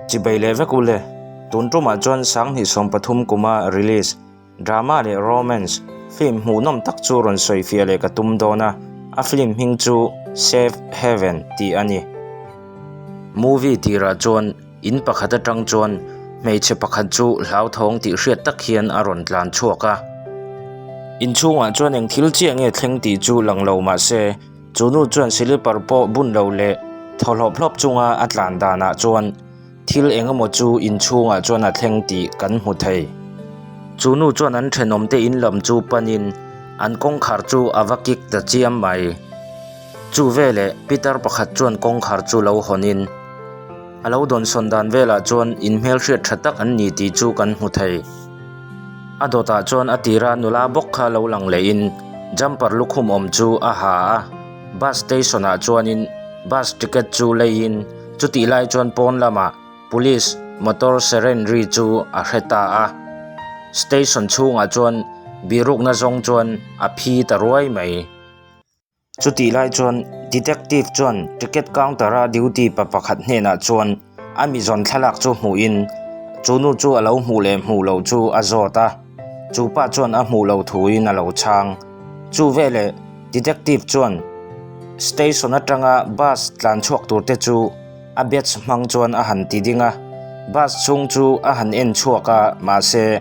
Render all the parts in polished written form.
Chibai leh vek ule, tun tumah chuan 2013 kuma release drama leh romance film hmuhnawm tak chu rawn sawifiah leh ka tum dawn a, a film hming chu Safe Haven tih a ni. Movie tirah chuan in pakhat atang chuan hmeichhe pakhat chu hlauthawng tih hriat tak hian a rawn tlan chhuak a. Inchhungah chuan eng thil chiah nge thleng tih chu lang lo mahse, Chu nu chuan silipar pawh bun lo leh thaw hlawp hlawp chunga a tlan danah chuan thil eng emaw chu inchhungah chuan a thleng tih kan hmu thei. Chu nu chuan an thenawmte in lam chu panin an kawngkhar chu a va kik ta chiam mai. Chu veleh pitar pakhat chuan kawngkhar chu lo hawnin a lo dawnsawn dan velah chuan inhmelhriat tha tak an ni tih chu kan hmu thei. A dawtah chuan a tira nula bawk kha lo lang lehin jumper lukhum awm chu a ha a, bus station ah chuanin bus ticket chu leiin chutih lai chuan pawn lamah police motor siren ri chu a hre ta a. Station chhungah chuan birukna zawng chuan a phi ta ruai mai. Chutih lai chuan Detective chuan ticket counter a duty pa pakhat hnenah chuan a mi zawn thlalak chu hmuhin chu nu chu a lo hmuh leh hmuh loh chu a zawt a, chu pa chuan a hmuh loh thuin a lo chhang. Chu veleh Detective chuan station atanga bus tlan chhuak tur te chu a badge hmang chuan a han ti ding a, bus chhung chu a han en chhuak a mahse,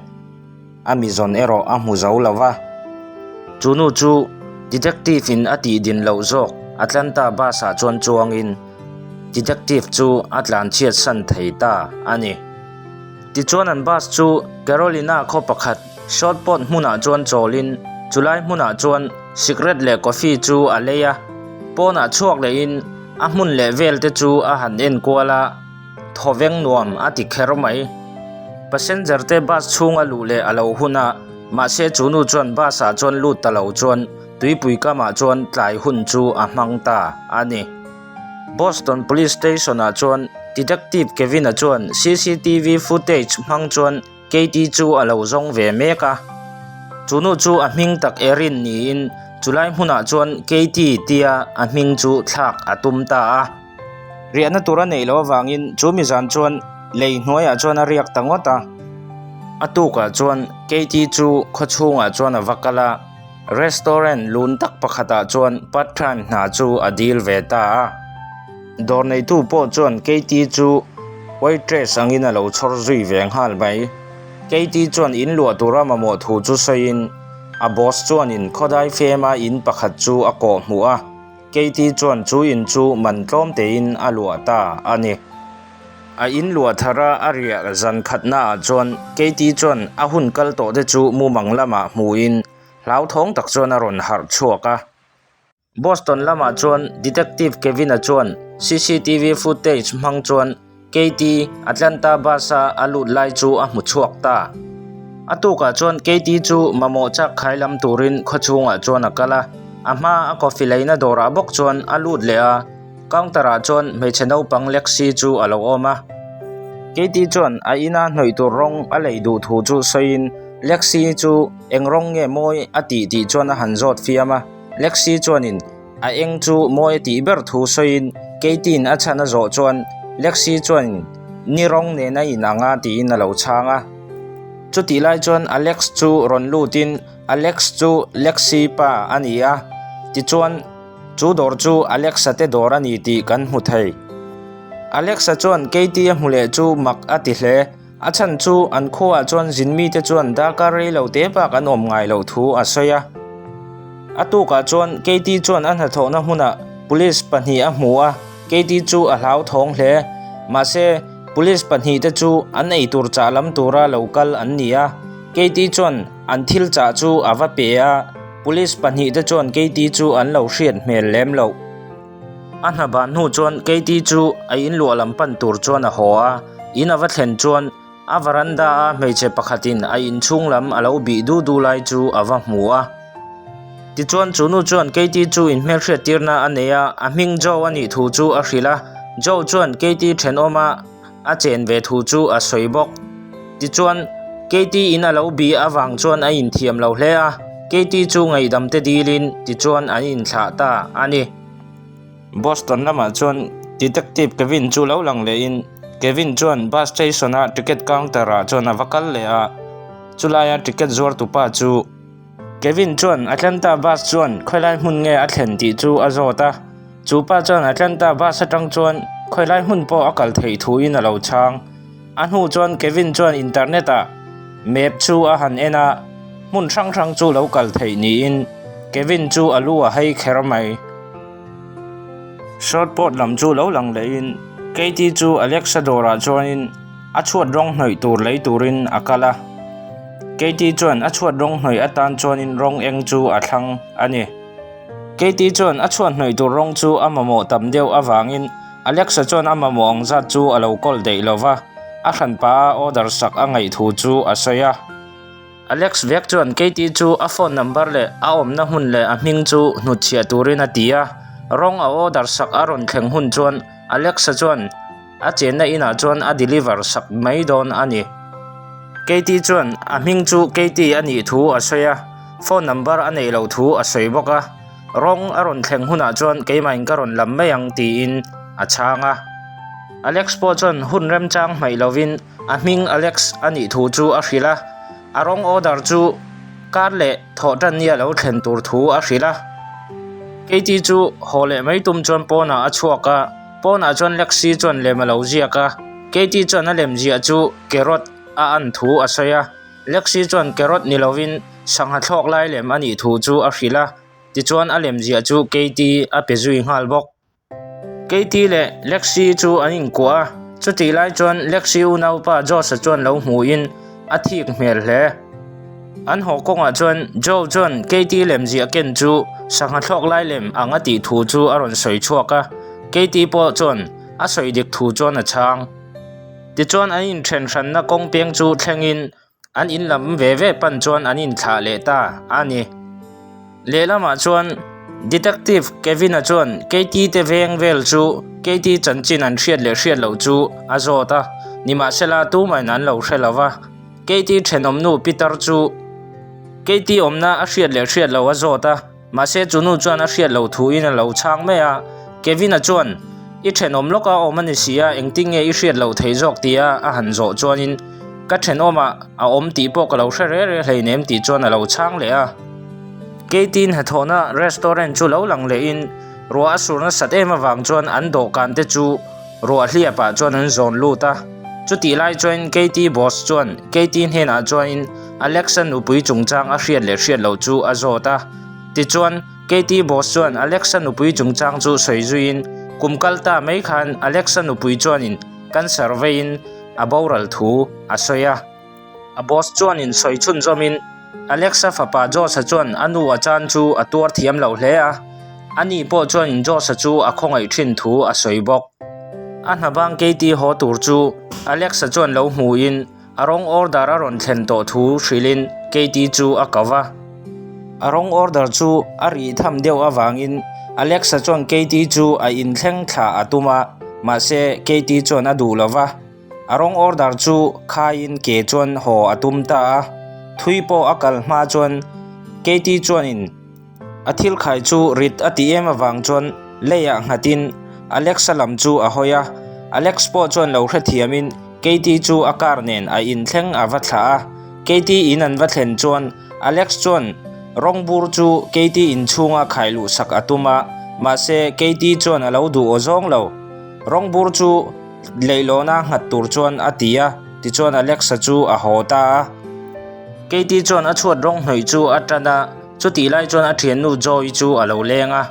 A mi zawn erawh a hmu zo lo va. Chu nu chu Detective in a tih din loh zawk Atlanta bus ah chuan chuangin Detective chu a tlan chhiat san thei ta a ni. Tichuan an bus chu Carolina khaw pakhat Shortport hmunah chuan chawlin chulai hmunah chuan sikret leh coffee chu a lei a, pawnah chhuak lehin a hmun leh vel te chu a han enkual a. Thawveng nuam a ti kher mai. Passenger te bus chhunga luh leh a lo hun a, mahse chu nu chuan bus ah chuan lut ta lo chuan tuipui kamah chuan tlai hun chu a hmang ta a ni. Boston Police Station ah chuan Detective Kevin-a chuan cctv footage hmang chuan Katie chu a lo zawng ve mek a. Chu nu chu a hming tak Erin niin chulai hmunah chuan Katie tia a hming chu thlak a tum ta a. Riahna tur a neih loh avangin chu mi zan chuan lei hnuaiah chuan a riak ta ngawt a. A tukah chuan Katie chu khaw chhungah chuan a va kal a, restaurant lun tak pakhatah chuan part time hna chu a dil ve ta a. Dawr neitu pawh chuan Katie chu waitress angin a lo chhawr zui ve nghal mai. Katie chuan in luah tura mamawh thu chu sawiin a boss chuanin khawdai fema in pakhat chu a kawh hmuh a. Katie chuan chu in chu man tlawm tein a luah ta a ni. A in luah thar a a riah zan khatnaah chuan Katie chuan a hun kal tawh te chu mumang lamah hmuhin hlauthawng tak chuan a rawn harh chhuak a. Boston lamah chuan Detective Kevin-a chuan cctv footage hmang chuan Katie Atlanta bus-a a lut lai chu a hmu chhuak ta. A tukah chuan Katie chu mamawh chak khai lam turin khaw chhungah chuan a kal a, a hma a coffee leina dawrah bawk chuan a lut leh a, counter-ah chuan hmeichhe naupang Lexi chu a lo awm a. Katie chuan a ina hnawih tur rawng a lei duh thu chu sawiin Lexi chu eng rawng nge mawi a tih tih chuan a han zawt fiam a, Lexi chuanin A eng chu mawi a tih ber thu sawiin Katie-in a chhan a zawh chuan Lexi chuan ni rawng nen a inang a tiin a lo chhang a. Chutih lai chuan Alex chu rawn lutin Alex chu Lexi pa a ni a, tichuan chu dawr chu Alex-a te dawr a ni tih kan hmu thei. Alex-a chuan Katie a hmu leh chu mak a ti hle. A chhan chu an khuaah chuan zin mite chuan darkar rei lo te bak an awm ngai loh thu a sawi a. A tukah chuan Katie chuan a hnathawhna hmunah police pahnih a hmu a, Katie chu a hlauthawng hle. Mahse, police pahnih te chu an eitur chah lam tura lo kal an ni a, Katie chuan an thil chah chu a va pe a, police pahnih te chuan Katie chu an lo hriat hmel lem loh. A hna ban hnu chuan Katie chu a in luah lam pan tur chuan a haw a, in a va thlen chuan a varanda a hmeichhe pakhatin a inchhung lam a lo bih du du lai chu a va hmu a. Tichuan chu nu chuan Katie chu inhmelhriat tirna a nei a, a hming Joe a nih thu chu a hrilh a, Joe chuan Katie thenawma a chen ve thu chu a sawi bawk. Tichuan Katie in a lo bih avang chuan a inthiam lo hle a, Katie chu ngaihdam te dilin tichuan an inthlah ta a ni. Boston lamah chuan Detective Kevin chu lo lang lehin. Kevin chuan bus station a ticket counter ah chuan a va kal leh a, chulaia ticket zuar tupa chu Kevin chuan Atlanta bus chuan khawilai hmun nge a thlen tih chu a zawt a, chu pa chuan Atlanta bus atang chuan khawilai hmun pawh a kal theih thuin a lo chhang. A hnu chuan Kevin chuan internet ah map chu a han en a, hmun hrang hrang chu lo kal theih niin Kevin chu a lu a hei kher mai. Shortport lam chu lo lang lehin Katie chu Alexa dawrah chuanin a chhuat rawng hnawih tur lei turin a kal a. Katie chuan a chhuat rawng hnawih atan chuanin rawng eng chu a thlang a ni. Katie chuan a chhuat hnawih tur rawng chu a mamawh tam deuh avangin Alexa chuan a mamawh ang zat chu a lo kawl daih lo va, a hranpa a order sak a ngaih thu chu a sawi a. Alex vek chuan Katie chu a phone number leh a awmna hmun leh a hming chu hnutchhiah turin a ti a. Rawng a order sak a rawn thleng hun chuan Alexa chuan a chenna inah chuan a deliver sak mai dawn a ni. Katie chuan a hming chu Katie a nih thu a sawi a, phone number a neih loh thu a sawi bawk a. Rawng a rawn thleng hunah chuan keimahin ka rawn lam mai ang tiin a chhang a. Alex pawh chuan hun remchang hmaih lovin a hming Alex a nih thu chu a hrilh a, a rawng order chu kar leh thawh tan nia lo thlen tur thu a hrilh a. Katie chu haw leh mai tum chuan pawnah a chhuak a, pawnah chuan Lexi chuan lem a lo ziak a, Katie chuan a lem ziah chu carrot a an thu a sawi a. Lexi chuan carrot ni lovin sangha thlawk lai lem a nih thu chu a hrilh a, tichuan a lem ziah chu Katie a pe zui nghal bawk. Katie leh Lexi chu an inkuah a, chutih lai chuan Lexi unaupa Josh-a chuan lo hmuhin a thik hmel hle. An haw kawngah chuan Joe chuan Katie lem ziah ken chu sangha thlawk lai lem ang a tih thu chu a rawn sawi chhuak a, Katie pawh chuan a sawi dik thu chuan a chhang. Tichuan an inthen hranna kawng peng chu thlengin an in lam ve ve pan chuan an inthlah leh ta a ni. Lehlamah chuan Detective Kevin-a chuan Katie te veng vel chu Katie chanchin an hriat leh hriat loh chu a zawt a, nimahsela tumahin an lo hre lo va. Katie thenawmnu Peter chu Katie awmna a hriat leh hriat loh a zawt a. Mahse chu nu chuan a hriat loh thuin a lo chhang mai a, Kevin-a chuan, I thenawm lawka awm a ni si a, engtin nge i hriat loh theih zawk tia a han zawh chuanin, Ka thenawmah a awm tih pawh ka lo hre re re hleinem tih chuan a lo chhang leh a. Katie-in hnathawhna restaurant chu lo lang lehin ruah a sur nasat em avang chuan an dawhkan te chu ruah hliapah chuan an zawn lut a. Chutih lai chuan Katie boss chuan Katie hnenah chuanin Alex-a nupui chungchang a hriat leh hriat loh chu a zawt a. Tichuan, Katie boss chuan Alex-a nupui chungchang chu sawi zuiin, Kum kal ta mai khan Alex-a nupui chuanin cancer veiin a boral thu a sawi a. A boss chuanin sawi chhunzawmin Alex-a fapa Josh-a chuan a nu a chan chu a tuar thiam lo hle a, ani pawh chuanin Josh-a chu a khawngaih thin thu a sawi bawk. A hna bang Katie haw tur chu Alex-a chuan lo hmuin a rawng order a rawn thlen tawh thu hrilhin Katie chu a ko va. A rawng order chu a rih tham deuh avangin Alex-a chuan Katie chu a inthleng thla a tum a, mahse Katie chuan a duh lo va. A rawng order chu khaiin ke chuan haw a tum ta a, thui pawh a kal hma chuan Katie chuanin a thil khai chu rit a tih em avang chuan leiah nghatin Alex-a lam chu a hawi a, Alex pawh chuan lo hrethiamin Katie chu a car nen a inthleng a va thlah a, Katie in an va thlen chuan Alex chuan rawng bur chu Katie inchhunga khai luh sak a tum a, mahse Katie chuan a lo duh aw zawng lo. Rawng bur chu Leihlawna nghat tur chuan a ti a, tichuan Alexa chu a haw ta a. Katie chuan a chhuat rawng hnawih chu a tan a, chutih lai chuan a thiannu Joy chu a lo leng a.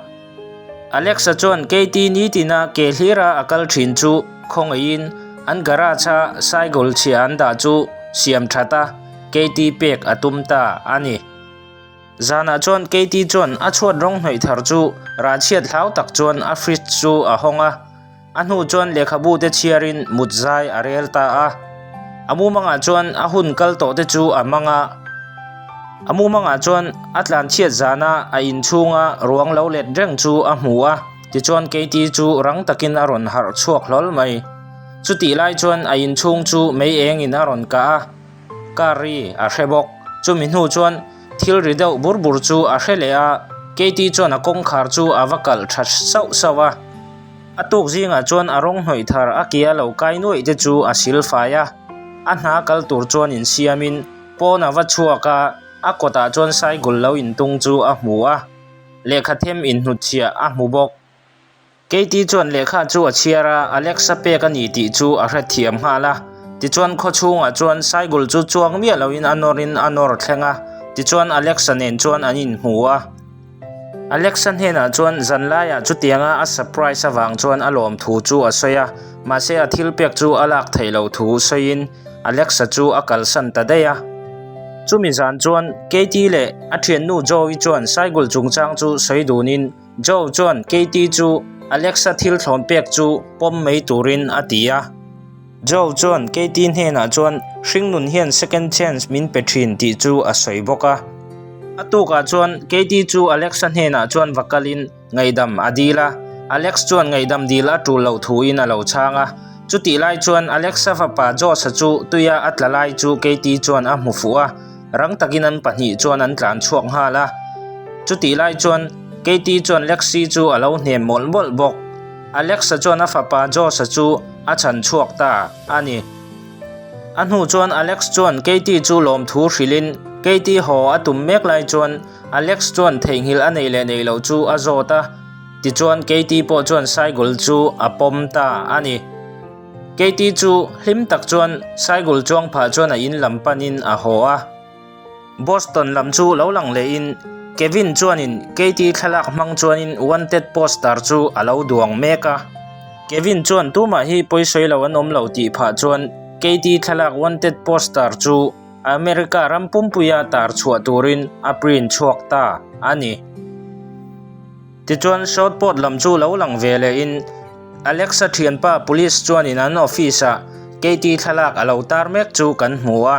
Alexa chuan Katie nitina ke hlira a kal thin chu khawngaihin an garage a cycle chhia an dah chu siam that a, Katie pek a tum ta a ni. Zanah chuan Katie chuan a chhuat rawng hnawih thar chu rahchhiat hlau tak chuan a fridge chu a hawng a. A hnu chuan lehkhabu te chhiarin mut zai a rel ta a. A mumangah chuan a hun kal tawh te chu a hmang a. A mumangah chuan a tlanchhiat zana a inchhunga ruang lo let reng chu a hmu a, tichuan Katie chu rang takin a rawn harh chhuak hlawl mai. Chutih lai chuan a inchhung chu mei engin a rawn kah a. Car ri a hre bawk. Chumi hnu chuan thil ri deuh bur bur chu a hre leh a, Katie chuan a kawngkhar chu a va kalh tha sauh sauh a. A tuk zingah chuan a rawng hnawih thar a ke a lo kai nuaih te chu a sil fai a, a hna kal tur chuan insiamin pawn a va chhuak a, a kawtah chuan cycle lo intung chu a hmu a, lehkha them inhnutchhiah a hmu bawk. Katie chuan lehkha chu a chhiar a, Alexa pek a ni tih chu a hrethiam nghal a. Tichuan khaw chhungah chuan cycle chu chuang miah loin a nawrin a nawr thleng a, tichuan Alexa nen chuan an inhmu a. Alexa hnenah chuan zan laiah chutianga a surprise avang chuan a lawm thu chu a sawi a, mahse a thil pek chu a lak theih loh thu sawiin Alexa chu a kalsan ta daih a. Chumi zan chuan Katie leh a thiannu Joey chuan cycle chungchang chu sawi dunin Joe chuan Katie chu Alexa thil thlawn pek chu pawm mai turin a ti a. Joe chuan Katie hnenah chuan hringnun hian second chance min pe thin tih chu a sawi bawk a. A tukah chuan Katie chu Alexa hnenah chuan va kalin ngaihdam a dil a. Alex chuan ngaihdam dil a tul loh thuin a lo chhang a. Chutih lai chuan Alexa fapa Josh-a chu tuia a tla lai chu Katie chuan a hmu fuh a. Rang takin an pahnih chuan an tlan chhuak nghal a. Chutih lai chuan Katie chuan Lexi chu a lo hnem mawlh mawlh bawk. Alexa chuan a fapa Josh-a chu a chhan chhuak ta a ni. A hnu chuan Alex chuan Katie chu lawmthu hrilhin Katie haw a tum mek lai chuan Alex chuan theihnghilh a neih leh neih loh chu a zawt a. Tichuan Katie pawh chuan Saigul chu a pawm ta a ni. Katie chu hlim tak chuan Saigul chuang phah chuan a in lam panin a haw a. Boston lam chu lo lang lehin Kevin chuanin Katie thlalak hmang chuanin wanted poster chu a lo duang mek a. Kevin chuan tumah hi pawisawi lo an awm lo tih phah chuan Katie thlalak wanted poster chu America ram pumpuia tar chhuah turin a print chhuak ta a ni. Tichuan Southport lam chu lo lang ve lehin Alexa thianpa Police chuanin an office-ah Katie thlalak a lo tar mek chu kan hmu a.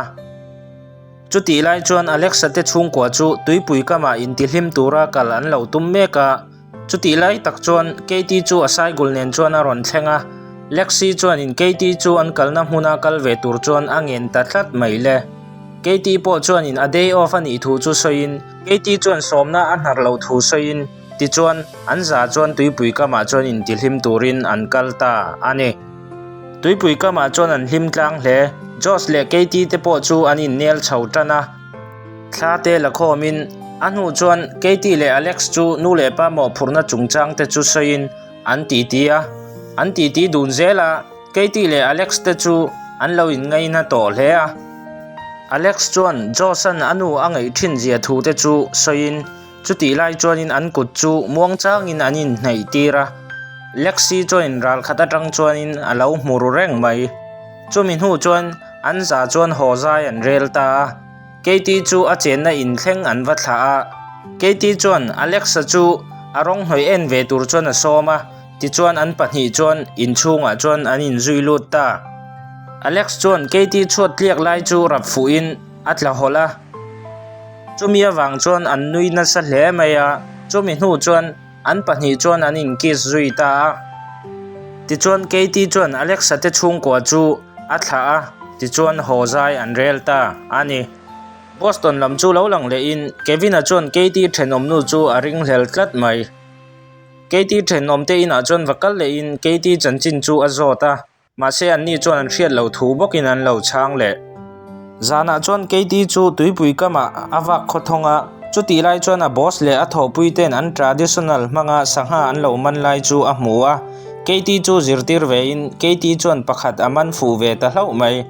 Chutih lai chuan Alexa te chhungkua chu tuipui kamah intihlim tura kal an lo tum mek a. Chutih lai tak chuan Katie chu a saigul nen chuan a rawn thleng a. Lexi chuanin Katie chu an kalna hmuna kal ve tur chuan a ngen ta tlat mai le. Katie pawh chuanin a day off a nih thu chu sawiin Katie chuan sawmna a hnar lo thu sawiin tichuan an za chuan tuipui kamah chuan intihlim turin an kal ta a ni. Tuipui kamah chuan an hlim tlang hle. Josh leh Katie te pawh chu an innel chho tan a. Thla te la khawmin a hnu chuan Katie leh Alex chu nu leh pa mawhphurhna chungchang te chu sawiin an titi a. An titi dun zel a, Katie leh Alex te chu an lo inngaihna tawh hle a. Alex chuan Josh-a'n a nu a ngaih thin zia thu te chu sawiin chutih lai chuanin an kut chu muangchangin an inhnaih tir a. Lexi chuanin ral khat atang chuanin a lo hmu ru reng mai. Chumi hnu chuan an za chuan haw zai an rel ta a. Katie chu a chenna inthleng an va thlah a. Katie chuan Alexa chu a rawng hnawih en ve tur chuan a sawm a. Tichuan an pahnih chuan inchhungah chuan an inzui lut ta. Alex chuan Katie chhuat tliak lai chu rap fuhin a tla hawlh a. Chumi avang chuan an nui nasa hle mai a, chumi hnu chuan an pahnih chuan an in kiss zui ta a. Tichuan Katie chuan Alexa te chhungkua chu a thlah a, tichuan haw zai an rel ta a ni. Boston lam chu lo lang lehin Kevin-a chuan Katie thenawmnu chu a ringhlel tlat mai. Katie thenawmte inah chuan va kal lehin Katie chanchin chu a zawt a, mahse anni chuan an hriat loh thu bawkin an lo chhang leh. Zanah chuan Katie chu tuipui kamah a vak khawthawng a, chutih lai chuan a boss leh a thawhpui ten an traditional hmanga sangha an lo man lai chu a hmu a, Katie chu zirtir vein Katie chuan pakhat a man fuh ve ta hlauh mai.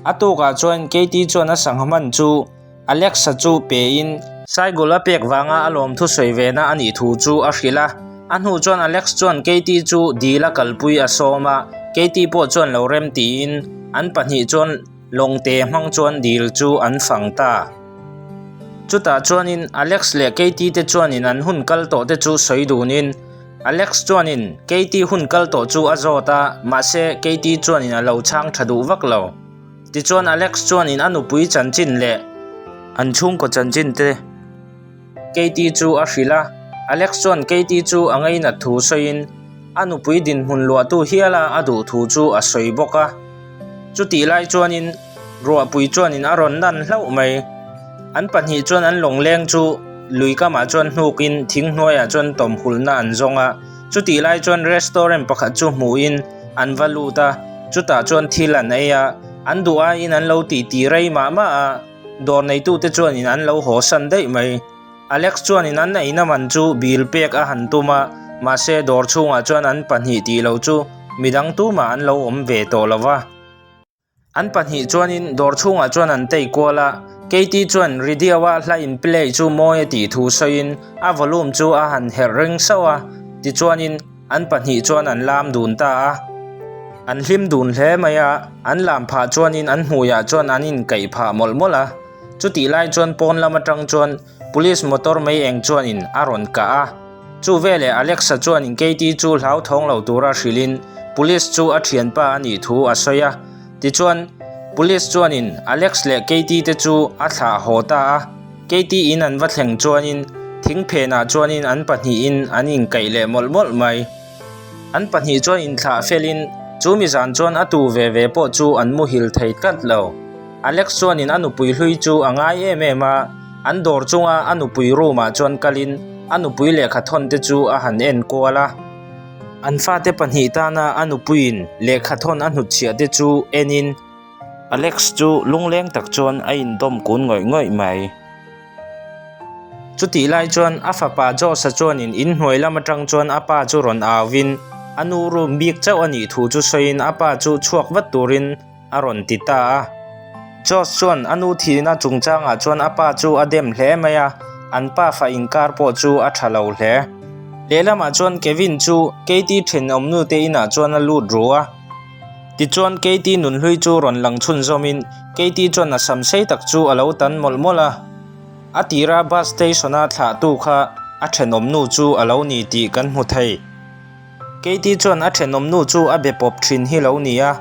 A tukah chuan Katie chuan a sangha man chu Alexa chu pein Saigul a pek vanga a lawmthu sawi vena a nih thu chu a hrilh a. A hnu chuan Alex chuan Katie chu dil a kalpui a sawm a, Katie pawh chuan lo rem tiin an pahnih chuan lawngte hmang chuan dil chu an fang ta. Chutah chuanin Alex leh Katie te chuanin an hun kal tawh te chu sawi dunin Alex chuanin Katie hun kal tawh chu a zawt a, mahse Katie chuanin a lo chhang tha duh vak lo. Tichuan Alex chuanin a nupui chanchin leh an chhungkaw chanchin te Katie chu a hrilh a. Alex chuan Katie chu a ngainat thu sawiin a nupui dinhmun luahtu hiala a duh thu chu a sawi bawk a. Chutih lai chuanin ruahpui chuanin a rawn nan hlauh mai. An pahnih chuan an lawngleng chu lui kamah chuan hnukin thing hnuaiah chuan tawmhulna an zawng a. Chutih lai chuan restaurant pakhat chu hmuhin an va lut a, chutah chuan thil an ei a, an duh aiin an lo titi rei mah mah a, dawr neitute chuanin an lo haw san daih mai. Alex chuanin an eina man chu bill pek a han tum a, mahse dawr chhungah chuan an pahnih tih loh chu midang tumah an lo awm ve tawh lo va. An pahnih chuanin dawr chhungah chuan an tei kual a, Katie chuan radio-a hla in play chu mawi a tih thu sawiin a volume chu a han herh ring sauh a, tichuanin an pahnih chuan an lam dun ta a. An hlim dun hle mai a, an lam phah chuanin an hmuiah chuan an inkaih phah mawlh mawlh a. Chutih lai chuan pawn lam atang chuan Police motor mei eng chuanin a rawn kah a. Chu veleh Alexa chuanin Katie chu hlauthawng lo tura hrilhin Police chu a thianpa a nih thu a sawi a. Tichuan, Police chuanin Alex leh Katie te chu a thlah haw ta a. Katie in an va thleng chuanin thing phenah chuanin an pahnihin an inkaih leh mawlh mawlh mai. An pahnih chuan inthlah felin chu mi zan chuan a tu ve ve pawh chu an muhil thei tlat lo. Alex chuanin a nupui hlui chu a ngai em em a, an dawr chunga a nupui room ah chuan kalin a nupui lehkha thawn te chu a han en kual a. An fate pahnih tana a nupuiin lehkha thawn a hnutchhiah te chu enin Alex chu lungleng tak chuan a indawm kun ngawih ngawih mai. Chutih lai chuan a fapa Josh-a chuanin inhnuai lam atang chuan a pa chu rawn auvin a nu room bik chauh a nih thu chu sawiin a pa chu chhuak vat turin a rawn ti ta a. Josh chuan a nu thihna chungchangah chuan a pa chu a dem hle mai a, an pa fa inkar pawh chu a tha lo hle. Lehlamah chuan Kevin chu Katie thenawmnute inah chuan a lut ru a. Tichuan Katie nunhlui chu rawn lang chhunzawmin Katie chuan a sam sei tak chu a lo tan mawlh mawlh a. A tira bus station-a thlahtu kha a thenawmnu chu a lo ni tih kan hmu thei. Katie chuan a thenawmnu chu a be pawp thin hi lo ni a,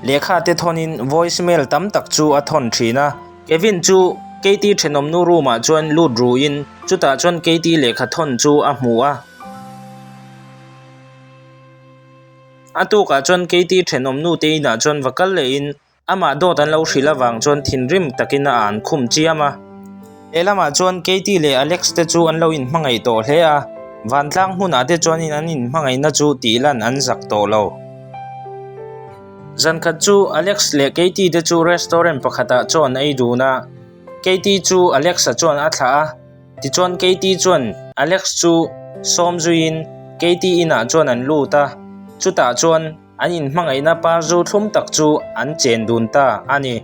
lehkha te thawnin voice mail tam tak chu a thawn thin a. Kevin chu Katie thenawmnu room-ah chuan lut ruin chutah chuan Katie lehkha thawn chu a hmu a. A tukah chuan Katie thenawm nu te inah chuan va kal lehin amah dawt an lo hrilh avang chuan thinrim takin a an khum chiam a. Lehlamah chuan Katie leh Alex te chu an lo inhmangaih tawh hle a, vantlang hmunah te chuanin an inhmangaihna chu tih lan an zak tawh lo. Zankhat chu Alex leh Katie te chu restaurant pakhatah chaw an ei dun a, Katie chu Alex-a chuan a thlah a. Tichuan Katie chuan Alex chu sawm zuiin Katie inah chuan an lut a, chutah chuan an inhmangaihna par zu thlum tak chu an chen dun ta a ni.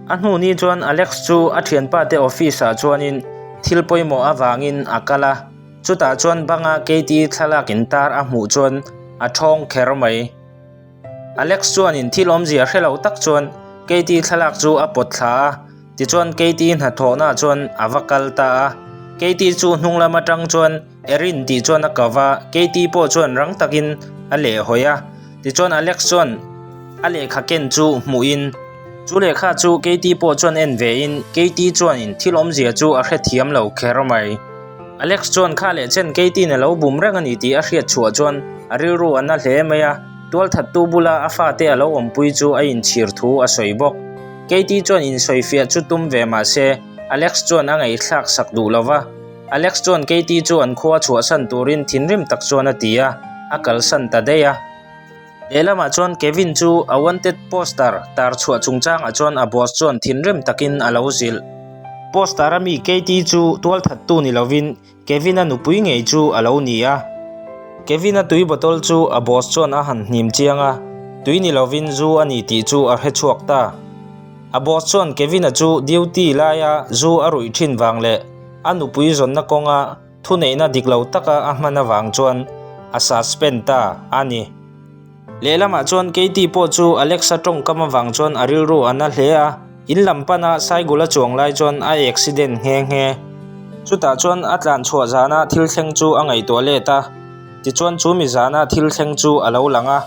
A hnu ni chuan Alex chu a thianpa te office ah chuanin thil pawimawh avangin a kal a, chutah chuan banga Katie thlalak intar a hmuh chuan a thawng kher mai. Alex chuanin thil awmzia hre lo tak chuan Katie thlalak chu a pawt thla a, tichuan Katie hnathawhna chuan a va kal ta a. Katie chu hnung lam atang chuan Erin tih chuan a kau va, Katie pawh chuan rang takin a lehhawi a. Tichuan Alex chuan a lehkha ken chu hmuhin chu lehkha chu Katie pawh chuan en vein Katie chuanin thil awmzia chu a hrethiam lo kher mai. Alex chuan kha leh chen Katie-in a lo bum reng a ni tih a hriat chhuah chuan a rilru a na hle mai a, tualthattu bula a fate a lo awmpui chu a inchhir thu a sawi bawk. Katie chuan insawifiah chu tum ve mah se, Alex chuan a ngaihthlak sak duh lo va. Alex chuan Katie chu an khua chhuahsan turin thinrim tak chuan a ti a, a kalsan ta daih a. Lehlamah chuan Kevin chu a wanted poster tar chhuah chungchangah chuan a boss chuan thinrim takin a lo zilh. Poster a mi Katie chu tualthattu ni lovin Kevin-a nupui ngei chu a lo ni a. Kevin-a tui bottle chu a boss chuan a han hnim chiang a, tui ni lovin zu a ni tih chu a hre chhuak ta. A boss chuan Kevin-a chu duty laia zu a ruih thin vang leh a nupui zawnna kawnga Thuneihna dik lo taka a hman avang chuan a suspend ta a ni. Lehlamah chuan Katie pawh chu Alexa tawngkam avang chuan a rilru a na hle a, in lam pana Saigula chuang lai chuan a accident nghe nghe. Chutah chuan a tlan chhuah zana thil thleng chu a ngaihtuah let a, tichuan chu mi zana thil thleng chu a lo lang a.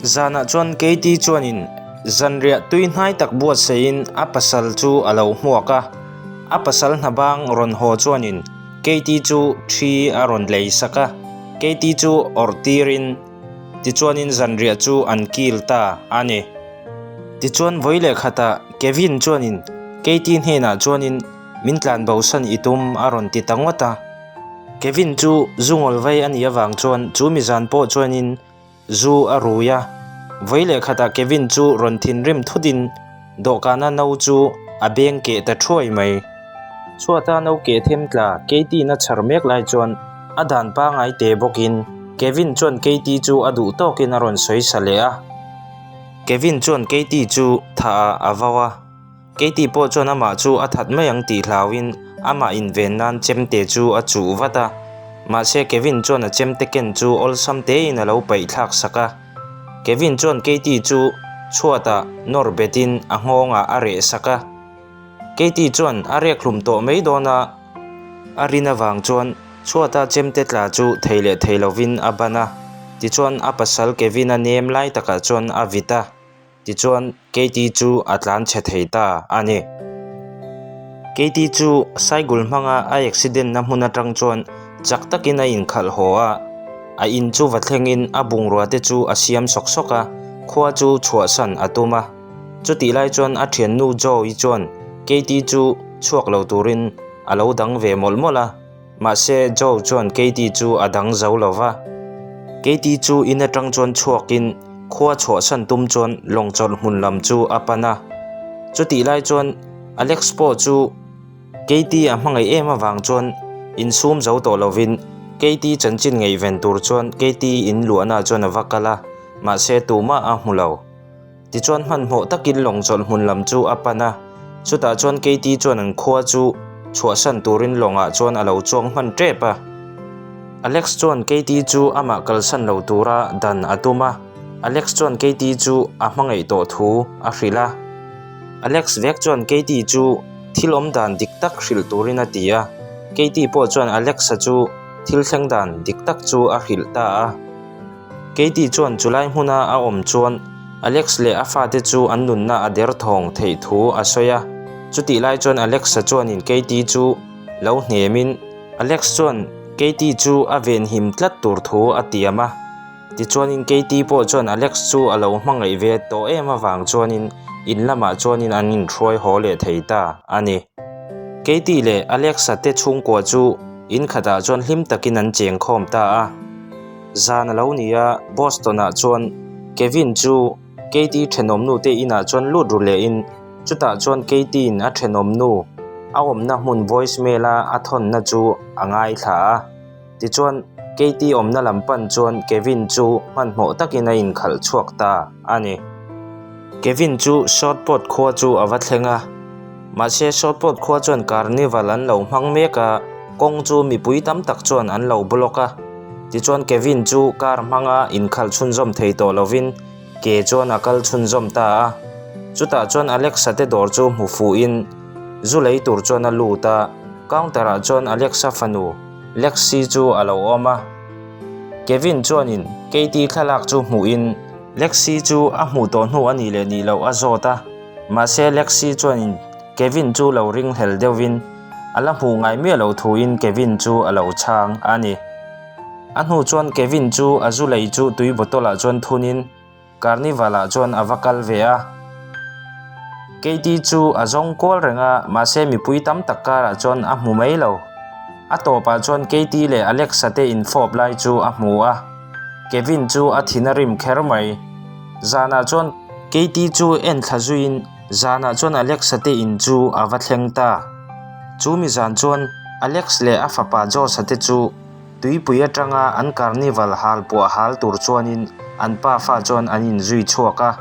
Zanah chuan Katie chuanin zanriah tui hnai tak buatsaihin a pasal chu a lo hmuak a. A pasal hna bang rawn haw chuanin Katie chu thi a rawn lei sak a, Katie chu awrh tirin tichuanin zanriah chu an kil ta a ni. Tichuan vawi leh khatah Kevin chuanin Katie hnenah chuanin min tlan bosan i tum a rawn ti ta ngawt a. Kevin chu zu ngawl vai a nih avang chuan chu mi zan pawh chuanin zu a rui a. Vawi leh khatah Kevin chu rawn thinrim thutin dawhkana no chu a beng keh ta thuai mai. Chhuata no keh them tla Katie-in a chhar mek lai chuan a dan pangai te bawkin Kevin chuan Katie chu a duh tawkin a rawn sawi sa leh a. Kevin chuan Katie chu thah ah a vau a. Katie pawh chuan amah chu a that mai ang tih hlauhin amah inven nan chemte chu a chuh vat a. Mahse Kevin chuan a chemte ken chu awlsam tein a lo paih thlak sak a. Kevin chuan Katie chu chhuatah nawr betin a nghawngah a reh sak a. Katie chuan a rek hlum tawh mai dawn a, a rin avang chuan chhuata chemte tla chu thei leh thei lovin a ban a. Tichuan a pasal Kevin-a nem lai takah chuan a vit a. Tichuan, Katie chu a tlan chhe thei ta a ni. Katie chu cycle hmanga a accident na hmun atang chuan chak takin a inkhalh haw a, a in chu va thlengin a bungrua te chu a siam sawk sawk a, khua chu chhuahsan a tum a. Chutih lai chuan a thiannu Joe-i chuan Katie chu chhuak lo turin a lo dang ve mawlh mawlh a. Mahse, Joe chuan Katie chu a dang zo lo va. Katie chu in atang chuan chhuakin khua chhuahsan tum chuan lawng chawlh hmun lam chu a pan a. Chutih lai chuan Alex pawh chu Katie a hmangaih em avang chuan insum zo tawh lovin Katie chanchin ngaihven tur chuan Katie in luahnaah chuan a va kal a, mahse tumah a hmu lo. Tichuan hmanhmawh takin lawng chawlh hmun lam chu a pan a, chutah chuan Katie chuan an khua chu chhuahsan turin lawngah chuan a lo chuang hman tep a. Alex chuan Katie chu amah kalsan lo tura dan a tum a, Alex chuan Katie chu a hmangaih tawh thu a hrilh a. Alex vek chuan Katie chu thil awm dan dik tak hrilh turin a ti a, Katie pawh chuan Alex-a chu thil thleng dan dik tak chu a hrilh ta a. Katie chuan chulai hmuna a awm chuan Alex leh a fate chu an nunna a derthawng theih thu a sawi a. Chutih lai chuan Alex-a chuanin Katie chu lo hnemin Alex chuan Katie chu a venhim tlat tur thu a tiam a. Tichuanin Katie pawh chuan Alex chu a lo hmangaih ve tawh em avang chuanin in lamah chuanin an inhruai haw leh thei ta a ni. Katie leh Alex-a te chhungkua chu in khatah chuan hlim takin an chengkhawm ta a. Zan a lo ni a, Boston-ah chuan Kevin chu Katie thenawmnu te inah chuan lut ru lehin chutah chuan Katie-in a thenawmnu a awmna hmun voice mail-a a thawnna chu a ngaithla a. Tichuan, Katie awmna lam pan chuan Kevin chu hmanhmawh takin a inkhalh chhuak ta a ni. Kevin chu Southport khua chu a va thleng a. Mahse, Southport khua chuan Carnival an lo hmang mek a, kawng chu mipui tam tak chuan an lo block a. Tichuan Kevin chu car hmanga inkhalh chhunzawm thei tawh lovin ke chuan a kal chhunzawm ta a. Chutah chuan Alexa te dawr chu hmu fuhin zu lei tur chuan a lut a, counter ah chuan Alexa fanu Lexi chu a lo awm a. Kevin chuanin Katie thlalak chu hmuhin Lexi chu a hmuh tawh hnu a nih leh nih loh a zawt a. Mahse Lexi chuanin Kevin chu lo ringhlel deuhvin a la hmuh ngai miah lo thuin Kevin chu a lo chhang a ni. A hnu chuan Kevin chu a zu lei chu tui bottle ah chuan thunin Carnival ah chuan a va kal ve a. Katie chu a zawng kual reng a, mahse mipui tam tak karah chuan a hmu mai lo. A tawpah chuan Katie leh Alexa te infawp lai chu a hmu a. Kevin chu a thin a rim kher mai. Zanah chuan Katie chu en thla zuiin zanah chuan Alex-a te in chu a va thleng ta. Chu mi zan chuan Alex leh a fapa Josh-a te chu tuipui atanga an carnival hal puah hal tur chuanin an pafa chuan an inzui chhuak a.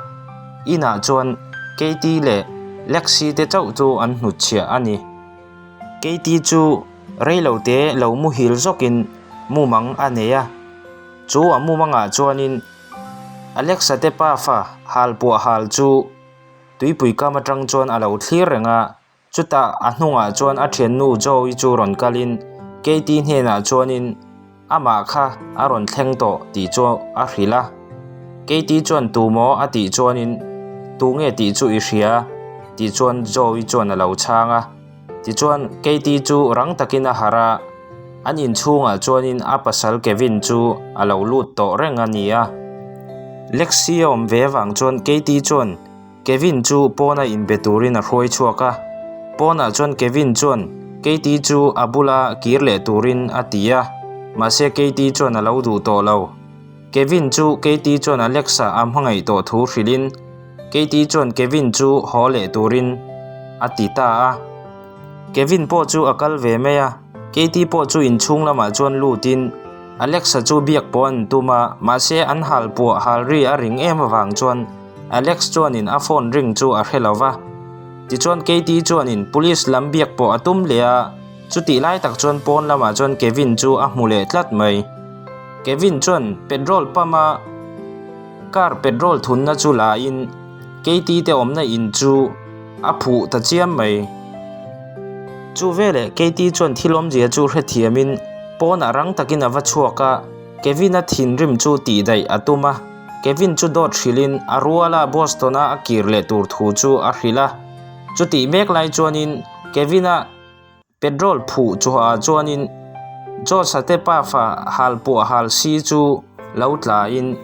Inah chuan Katie leh Lexi te chauh chu an hnutchhiah a ni. Katie chu reilote lo muhil zawkin mumang a nei a. Chu a mumangah chuanin Alexa te pafa hal puah hal chu tuipui kam atang chuan a lo thlir reng a, chutah a hnungah chuan a thiannu Joey chu rawn kalin Katie hnenah chuanin amah kha a rawn thleng tawh tih chu a hrilh a. Katie chuan tu maw a tih chuanin tunge tih chu i hria tih chuan Joey chuan a lo chhang a. Tichuan, Katie chu rang takin a harh a, an inchhungah chuanin a pasal Kevin chu a lo lut tawh reng a ni a. Lexi a awm ve avang chuan Katie chuan Kevin chu pawna inbe turin a hruai chhuak a. Pawnah chuan Kevin chuan Katie chu a bula kir leh turin a ti a, mahse Katie chuan a lo duh tawh lo. Kevin chu Katie chuan Alex-a a hmangaih tawh thu hrilhin Katie chuan Kevin chu haw leh turin a ti ta a. Kevin pawh chu a kal ve mai a, Katie pawh chu inchhung lamah chuan lutin Alex-a chu biak pawh an tum a, mahse an hal puah hal ri a ring em avang chuan Alex chuanin a phone ring chu a hre lo va. Tichuan Katie chuanin police lam biak pawh a tum leh a, chutih lai tak chuan pawn lamah chuan Kevin chu a hmu leh tlat mai. Kevin chuan petrol pump a car petrol thunna chu la in Katie te awmna in chu a phuh ta chiam mai. Chu veleh Katie chuan thil awmzia chu hrethiamin pawnah rang takin a va chhuak a, Kevin-a thinrim chu tihdaih a tum a, Kevin chu dawt hrilhin a ruala Boston-a a kir leh tur thu chu a hrilh a. Chutih mek lai chuanin Kevin-a petrol phuh chuhah chuanin Josh-a te pafa hal puah hal si chu lo tlain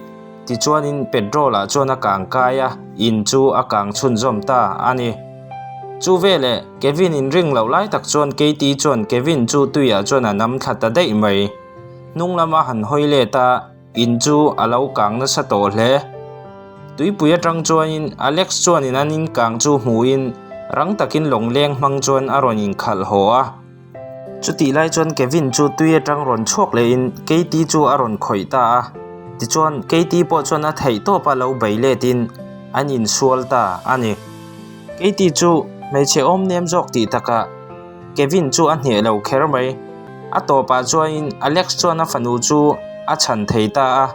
tichuanin petrol-ah chuan a kang kai a, in chu a kang chhunzawm ta a ni. Chu veleh Kevin inring loh lai tak chuan Katie chuan Kevin chu tuiah chuan a nam thla ta daih mai. Hnung lama han hawi let a, in chu a lo kang nasa tawh hle. Tuipui atang chuanin Alex chuanin an in kang chu hmuhin rang takin lawngleng hmang chuan a rawn inkhalh haw a. Chutih lai chuan Kevin chu tui atang rawn chhuak lehin Katie chu a rawn khawih ta a. Tichuan Katie pawh chuan a theih tawp a lo bei letin an insual ta a ni. Katie chu hmeichhe awm nem zawk tih takah Kevin chu a hneh lo kher mai. A tawpah chuanin Alex chuan a fanu chu a chhan thei ta a.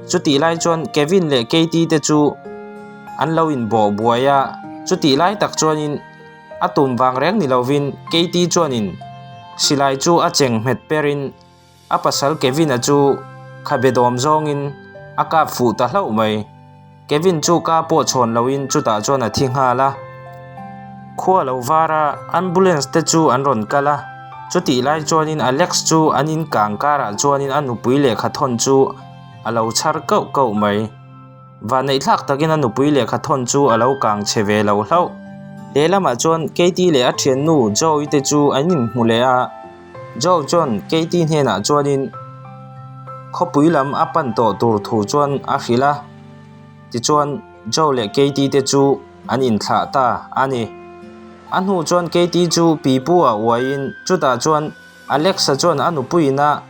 Chutih lai chuan Kevin leh Katie te chu an lo inbawh buai a. Chutih lai tak chuanin a tum vang reng ni lovin Katie chuanin silai chu a cheng hmet perin A pasal Kevin-a chu khabe dawm zawngin a kap fuh ta hlauh mai. Kevin chu ka pawh chhawn loin chutah chuan a thi nghal a. Khua lo var a, ambulance te chu an rawn kal a. Chutih lai chuanin Alex chu an in kang karah chuanin a nupui lehkha thawn chu a lo chhar kauh kauh mai. Vanneihthlak takin a nupui lehkha thawn chu a lo kang chhe ve lo hlauh. Lehlamah chuan Katie leh a thiannu Joey te chu an inhmu leh a. Joe chuan Katie hnenah chuanin khawpui lam a pan tawh tur thu chuan a hrilh a, tichuan Joe leh Katie te chu an inthlah ta a ni. A hnu chuan Katie chu pipu ah uaiin chutah chuan Alexa chuan a nupuiin a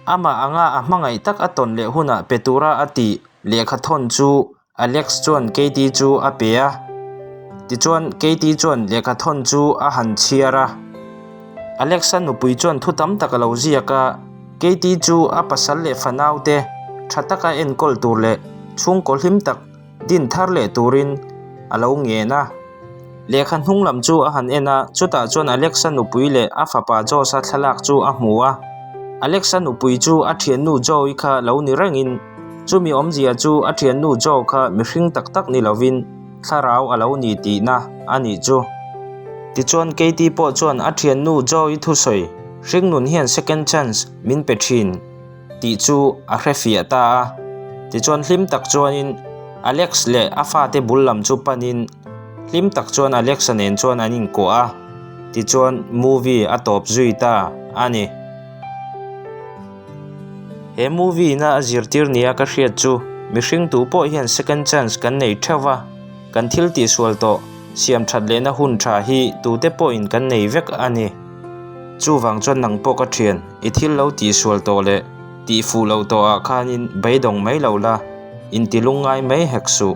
amah anga a hmangaih tak a tawn leh hunah pe tura a tih lehkha thawn chu Alex chuan Katie chu a pe a, tichuan Katie chuan lehkha thawn chu a han chhiar a. Alex-a nupui chuan thu tam tak a lo ziak a, Katie chu a pasal leh fanau te tha taka enkawl tur leh chhungkaw hlim tak din thar leh turin a lo ngen a. Lehkha hnung lam chu a han en a, chutah chuan Alex-a nupui leh a fapa Josh-a thlalak chu a hmu a. Alex-a nupui chu a thiannu Joe-i kha lo ni rengin chumi awmzia chu a thiannu Joe kha mihring tak tak ni lovin thlarau a lo ni tihna a nih chu. Tichuan Katie pawh chuan a thiannu Joe-i thusawi, Hringnun hian second chance min pe thin. tih chu a hre fiah ta a. Tichuan hlim tak chuanin Alex leh a fate bul lam chu panin hlim tak chuan Alex-a nen chuan an inkuah a, tichuan movie a tawp zui ta a ni. He movie ina a zirtir nia ka hriat chu mihring tu pawh hian second chance kan nei theuh va, kan thil tihsual tawh siam that lehna hun tha hi tute pawhin kan nei vek a ni. Chuvang chuan nang pawh ka thian. I thil lo tihsual tawh leh tihfuh loh tawhah khanin beidawng mai lo la, intilung ngai mai hek suh.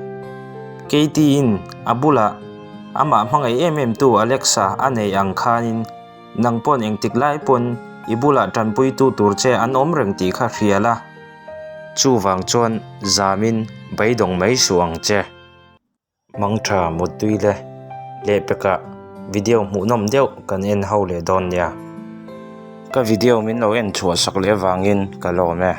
Katie-in a bulah amah hmangaih em em tu Alexa a neih ang khanin nang pawn engtik lai pawn i bulah tanpuitu tur che an awm reng tih kha hria la. Chuvang chuan zamin beidawng mai suh ang che. Mangtha Muttui le lehpekah video hmuhnawm deuh kan en ho leh dawn nia. Ka video min lo en chhuah sak leh avangin ka lawm e.